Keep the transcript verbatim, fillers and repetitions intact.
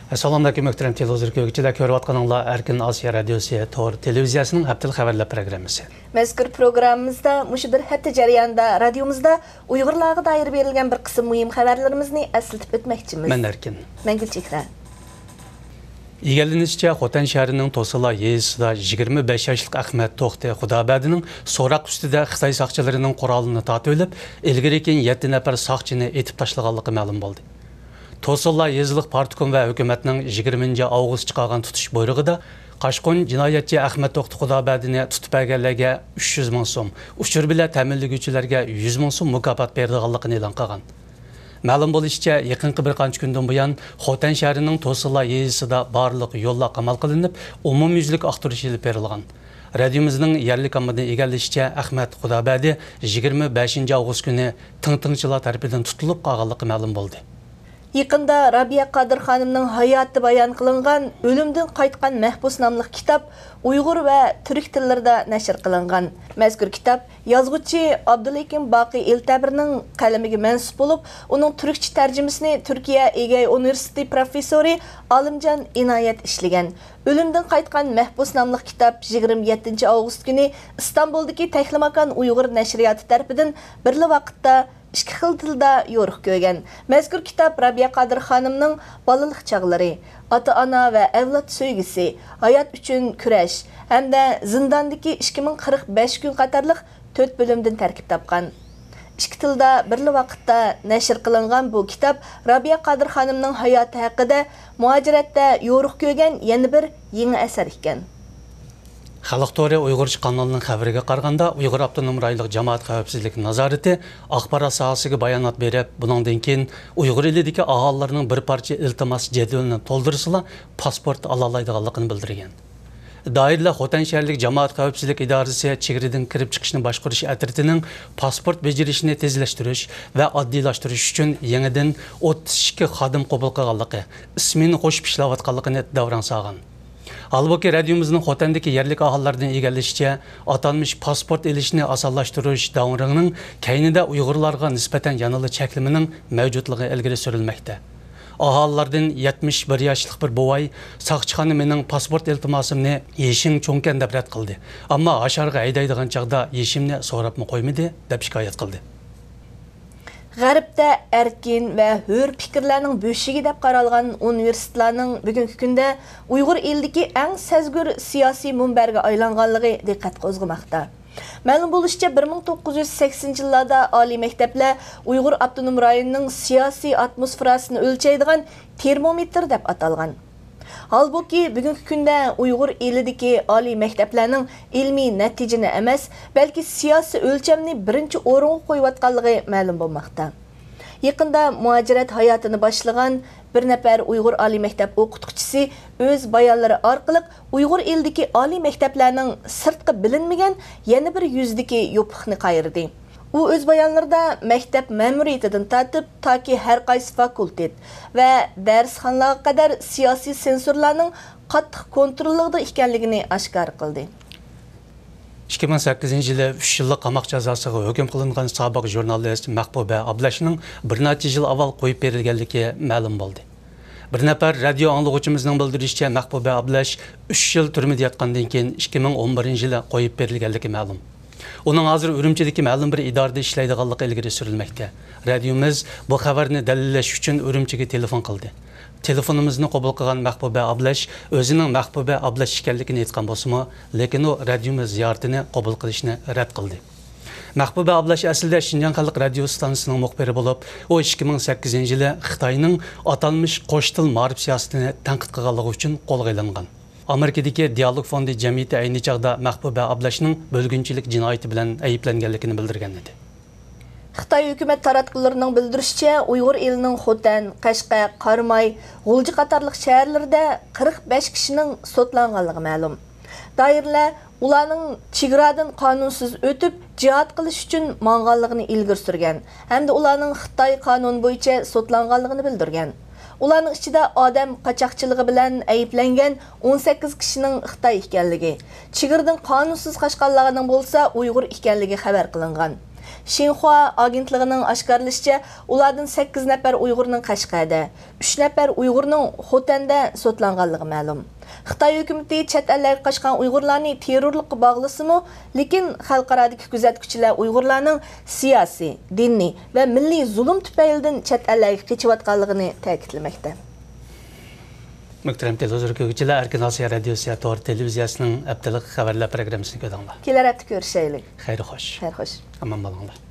ئەسسالامۇئەلەيكۇم، مۆھتەرەم تېلېۋىزور كۆرگۈچىلەر، كۆرۈۋاتقىنىڭلار ئەركىن ئاسىيا رادىيوسى تور تېلېۋىزىيەسىنىڭ ھەپتىلىك خەۋەرلەر پروگراممىسى. مەزكۇر پروگراممىمىزدا مۇشۇ بىر ھەپتە جەريانىدا رادىيومىزدا ئۇيغۇرلارغا دائىر بېرىلگەن بىر قىسىم مۇھىم خەۋەرلىرىمىزنى ئەسلىتىپ ئۆتمەكچىمىز. مەن ئەركىن. مەن گۈلچېھرە. ئىگىلىنىشىچە، خوتەن شەھىرىنىڭ توسىلا يېزىسىدا يىگىرمە بەش ياشلىق ئەخمەت توختى خۇدابەدىنىڭ سوراق ئۈستىدە خىتاي ساقچىلىرىنىڭ قورالىنى تارتىۋېلىپ، ئىلگىرى كېيىن يەتتە نەپەر ساقچىنى ئېتىپ تاشلىغانلىقى مەلۇم بولدى. توسىلا يېزىلىق پارتكوم ۋە ھۆكۈمەتنىڭ يىگىرمىنچى ئاۋغۇست چىقارغان تۇتۇش بۇيرۇقىدا، قاچقۇن جىنايەتچى ئەخمەت توختى خۇدابەدىنى تۇتۇپ بەرگەنلەرگە ئۈچ يۈز مىڭ سوم، ئۇچۇر بىلەن تەمىنلىگۈچىلەرگە يۈز مىڭ سوم مۇكاپات بېرىدىغانلىقىنى ئېلان قىلغان. مەلۇم بولۇشىچە، يېقىنقى بىر قانچە كۈندىن بۇيان خوتەن شەھىرىنىڭ توسىلا يېزىسىدا بارلىق يوللار قامال قىلىنىپ، ئومۇميۈزلۈك ئاختۇرۇش ئېلىپ بېرىلغان. رادىيومىزنىڭ يەرلىك ئاممىدىن ئىگىلىشىچە، ئەخمەت خۇدابەدى يىگىرمە بەشىنچى ئاۋغۇست كۈنى تىڭتىڭچىلار تەرىپىدىن تۇتۇلۇپ قالغانلىقى مەلۇم بولدى. يېقىندا رابىيە قادىر خانىمنىڭ ھاياتى بايان قىلىنغان ئۆلۈمدىن قايتقان مەھبۇس ناملىق كىتاب ئۇيغۇر ۋە تۈرك تىللىرىدا نەشر قىلىنغان. مەزكۇر كىتاب يازغۇچى ئابدۇلھېكىم باقى ئىلتەبىرنىڭ قەلىمىگە مەنسۇپ بولۇپ، ئۇنىڭ تۈركچە تەرجىمىسىنى تۈركىيە ئېگەي ئۇنىۋېرسىتېتى پروفېسسورى ئالىمجان ئىنايەت ئىشلىگەن. ئۆلۈمدىن قايتقان مەھبۇس ناملىق كىتاب يىگىرمە يەتتىنچى ئاۋغۇست كۈنى ئىستانبۇلدىكى تەكلىماكان ئۇيغۇر نەشرىياتى تەرىپىدىن بىرلا ۋاقىتتا ئىككى خىل تىلدا يورۇق كۆرگەن. مەزكۇر كىتاب رابىيە قادىر خانىمنىڭ بالىلىق چاغلىرى، ئاتا-ئانا ۋە ئەۋلاد سۆيگۈسى، ھايات ئۈچۈن كۈرەش ھەمدە زىنداندىكى ئىككى مىڭ قىرىق بەش كۈن قاتارلىق تۆت بۆلۈمدىن تەركىب تاپقان. ئىككى تىلدا بىرلا ۋاقىتتا نەشر قىلىنغان بۇ كىتاب رابىيە قادىر خانىمنىڭ ھاياتى ھەققىدە مۇھاجىرەتتە يورۇق كۆرگەن يەنە بىر يېڭى ئەسەر ئىكەن. خەلق تورى ئۇيغۇرچە قانىلىنىڭ خەۋىرىگە قارىغاندا، ئۇيغۇر ئاپتونوم رايونلۇق جامائەت خەۋپسىزلىك نازارىتى ئاخبارات ساھەسىگە بايانات بېرىپ، بۇنىڭدىن كېيىن ئۇيغۇر ئېلىدىكى ئاھالىلەرنىڭ بىر پارچە ئىلتىماس جەدۋىلىنى تولدۇرسىلا، پاسپورت ئالالايدىغانلىقىنى بىلدۈرگەن. دائىرىلەر خوتەن شەھەرلىك جامائەت خەۋپسىزلىك ئىدارىسى چېگرىدىن كىرىپ چىقىشنى باشقۇرۇش ئەترىتىنىڭ پاسپورت بېجىرىشنى تېزلەشتۈرۈش ۋە ئاددىيلاشتۇرۇش ئۈچۈن يېڭىدىن ئوتتۇز ئىككى خادىم قوبۇل قىلغانلىقى، ئىسمېنا قوشۇپ ئىشلەۋاتقانلىقىنى دەۋراڭ سالغان. ھالبۇكى، رادىيومىزنىڭ خوتەندىكى يەرلىك ئاھالىلەردىن ئىگىلىشىچە، ئاتالمىش پاسپورت ئېلىشنى ئاسانلاشتۇرۇش داۋرىنىڭ كەينىدە ئۇيغۇرلارغا نىسبەتەن يەنىلا چەكلىمىنىڭ مەۋجۇتلۇقى ئىلگىرى سۈرۈلمەكتە. ئاھالىلەردىن يەتمىش بىر ياشلىق بىر بوۋاي ساقچىخانا مېنىڭ پاسپورت ئىلتىماسىمنى يېشىڭ چوڭكەن دەپ رەت قىلدى، ئەمما ھاشارغا ھەيدەيدىغان چاغدا يېشىمنى سوراپمۇ قويمىدى، دەپ شىكايەت قىلدى. غەربتە ئەركىن ۋە ھۆر پىكىرلەرنىڭ بۆشۈكى دەپ قارالغان ئۇنىۋېرسىتېتلارنىڭ بۈگۈنكى كۈندە ئۇيغۇر ئېلىدىكى ئەڭ سەزگۈر سىياسىي مۇنبەرگە ئايلانغانلىقى دىققەت قوزغىماقتا. مەلۇم بولۇشىچە، بىر مىڭ توققۇز يۈز سەكسىنىنچى يىللاردا ئالىي مەكتەپلەر ئۇيغۇر ئاپتونوم رايونىنىڭ سىياسىي ئاتموسفېراسىنى ئۆلچەيدىغان تېرمومېتىر دەپ ئاتالغان. ھالبۇكى، بۈگۈنكى كۈندە ئۇيغۇر ئېلىدىكى ئالىي مەكتەپلەرنىڭ ئىلمىي نەتىجىنى ئەمەس، بەلكى سىياسىي ئۆلچەمنى بىرىنچى ئورۇنغا قويۇۋاتقانلىقى مەلۇم بولماقتا. يېقىندا مۇھاجىرەت ھاياتىنى باشلىغان بىر نەپەر ئۇيغۇر ئالىي مەكتەپ ئوقۇتقۇچىسى ئۆز بايانلىرى ئارقىلىق ئۇيغۇر ئېلىدىكى ئالىي مەكتەپلەرنىڭ سىرتقا بىلىنمىگەن يەنە بىر يۈزىدىكى يوپۇقنى قايرىدى. ئۇ ئۆز بايانلىرىدا مەكتەپ مەمۇرىيىتىدىن تارتىپ، تاكى ھەر قايسى فاكۇلتېت ۋە دەرسخانىلارغا قەدەر سىياسىي سېنسورلارنىڭ قاتتىق كونتروللۇقىدا ئىكەنلىكىنى ئاشكارا قىلدى. ئىككى مىڭ سەككىزىنچى يىلى ئۈچ يىللىق قاماق جازاسىغا ھۆكۈم قىلىنغان سابىق ژۇرنالىست مەھبۇبە ئابلەشنىڭ بىر نەچچە يىل ئاۋۋال قويۇپ بېرىلگەنلىكى مەلۇم بولدى. بىر نەپەر رادىيو ئاڭلىغۇچىمىزنىڭ بىلدۈرۈشىچە، مەھبۇبە ئابلەش ئۈچ يىل تۈرمىدە ياتقاندىن كېيىن، ئىككى مىڭ ئون بىرىنچى يىلى قويۇپ بېرىلگەنلىكى مەلۇم. ئۇنىڭ ھازىر ئۈرۈمچىدىكى مەلۇم بىر ئىدارىدە ئىشلەيدىغانلىقى ئىلگىرى سۈرۈلمەكتە. رادىيومىز بۇ خەۋەرنى دەلىللەش ئۈچۈن ئۈرۈمچىگە تېلېفون قىلدى. تېلېفونىمىزنى قوبۇل قىلغان مەھبۇبە ئابلەش ئۆزىنىڭ مەھبۇبە ئابلەش ئىكەنلىكىنى ئېيتقان بولسىمۇ، لېكىن ئۇ رادىيومىز زىيارىتىنى قوبۇل قىلىشنى رەت قىلدى. مەھبۇبە ئابلەش ئەسلىدە شىنجاڭ خەلق رادىيو ئىستانسىسىنىڭ مۇخبىرى بولۇپ، ئۇ ئىككى مىڭ سەككىزىنچى يىلى خىتاينىڭ ئاتالمىش قوش تىل مائارىپ سىياسىتىنى تەنقىد قىلغانلىقى ئۈچۈن قولغا ئېلىنغان. ئامېرىكىدىكى دىئالوگ فوندى جەمئىيىتى ئەينى چاغدا مەھبۇبە ئابلەشنىڭ بۆلگۈنچىلىك جىنايىتى بىلەن ئەيىبلەنگەنلىكىنى بىلدۈرگەن ئىدى. خىتاي ھۆكۈمەت تاراتقۇلىرىنىڭ بىلدۈرۈشىچە، ئۇيغۇر ئېلىنىڭ خوتەن، قەشقەر، قاراماي، غۇلجا قاتارلىق شەھەرلىرىدە قىرىق بەش كىشىنىڭ سوتلانغانلىقى مەلۇم. دائىرىلەر ئۇلارنىڭ چېگرادىن قانۇنسىز ئۆتۈپ، جىھاد قىلىش ئۈچۈن ماڭغانلىقىنى ئىلگىرى سۈرگەن ھەمدە ئۇلارنىڭ خىتاي قانۇنى بويىچە سوتلانغانلىقىنى بىلدۈرگەن. ئۇلارنىڭ ئىچىدە ئادەم قاچاقچىلىقى بىلەن ئەيىبلەنگەن ئون سەككىز كىشىنىڭ خىتاي ئىكەنلىكى، چېگرىدىن قانۇنسىز قاچقانلارنىڭ بولسا ئۇيغۇر ئىكەنلىكى خەۋەر قىلىنغان. شىنخۇا ئاگېنتلىقىنىڭ ئاشكارىلىشىچە، ئۇلاردىن سەككىز نەپەر ئۇيغۇرنىڭ قەشقەردە، ئۈچ نەپەر ئۇيغۇرنىڭ خوتەندە سوتلانغانلىقى مەلۇم. خىتاي ھۆكۈمىتى چەت ئەللەرگە قاچقان ئۇيغۇرلارنى تېررورلۇققا باغلىسىمۇ، لېكىن خەلقئارادىكى كۆزەتكۈچىلەر ئۇيغۇرلارنىڭ سىياسىي، دىنىي ۋە مىللىي زۇلۇم تۈپەيلىدىن چەت ئەللەرگە قېچىۋاتقانلىقىنى تەكىتلىمەكتە. مۆھتەرەم تېلېۋىزور كۆرگۈچىلەر، ئەركىن ئاسىيا رادىيوسى تور تېلېۋىزىيەسىنىڭ ھەپتىلىك خەۋەرلەر پروگراممىسىنى كۆردۈڭلار. كېلەر ھەپتە كۆرۈشەيلى. خەير خوش. خەير خوش. ئامان بولۇڭلار.